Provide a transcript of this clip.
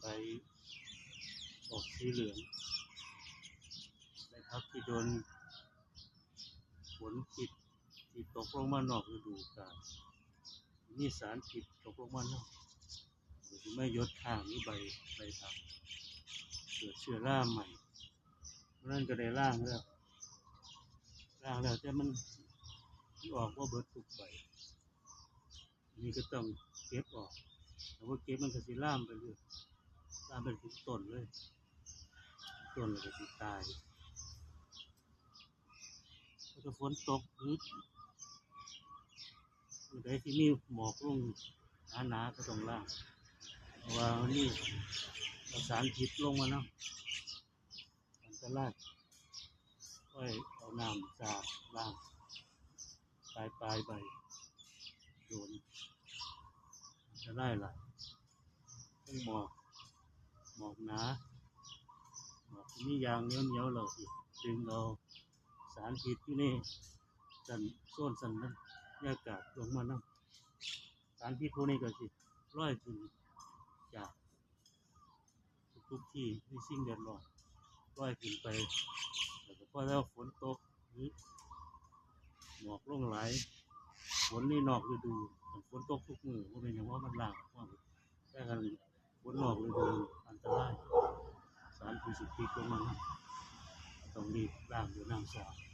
ໄປອອກສີເຫຼືອງ ໃບຜັກທີ່ດົນ ຝົນພິດທີ່ຕົກລົງມານອກລະດູການ ມີສານພິດຕົກລົງມານຳ ກໍຊິມາຢົດຄ້າງຢູ່ໃບ ໃບຜັກ ເກີດເຊື້ອລາໃໝ່. ມື້ນັ້ນກໍໄດ້ລ້າງແລ້ວ ລ້າງແລ້ວ ແຕ່ມັນ ມັນອອກບໍ່ເບິດທຸກໃບ. ອັນນີ້ກໍຕ້ອງເກັບອອກ ຖ້າບໍ່ເກັບມັນກໍຊິລາມໄປເລື້ອຍ ລາມໄປເຖິງຕົ້ນເລີຍ ຕົ້ນແລ້ວກໍຊິຕາຍ. ແລ້ວກໍຝົນຕົກ ຫຼື ມື້ໃດທີ່ມີໝອກລົງໜາໆ ກໍຕ້ອງລ້າງ ເພາະວ່າມັນມີສານພິດລົງມານຳ ອັນຕະລາຍ. ຂ້ອຍເອົານ້ຳສາດລ້າງປາຍໆໃບ ໂດນ ອັນຕະລາຍຫຼາຍ ເຖິງໝອກ ໝອກໜາ ໝອກທີ່ມີຢາງໜຽວໆ ແລ້ວຊິດຶງເອົາສານພິດຢູ່ໃນຊັ້ນ ໂຊນຊັ້ນບັນຍາກາດລົງມານຳ. ສານພິດພວກນີ້ກໍຊິລອຍຂຶ້ນຈາກ ທຸກໆທີ່ມີສິ່ງແວດລ້ອມລອຍຂຶ້ນໄປ ແລ້ວກໍພໍແລ້ວຝົນຕົກ ຫຼື ໝອກລົງຫຼາຍ ຝົນໃນນອກລະດູ ຄັນຝົນຕົກທຸກມື້ບໍ່ແມ່ນຫຍັງ ເພາະມັນລ້າງອອກມາໝົດ ແຕ່ຄັນຝົນນອກລະດູອັນຕະລາຍ ສານພິດຊິຕິດລົງມານຳ ຕ້ອງລີບລ້າງດ້ວຍນ້ຳສະອາດ.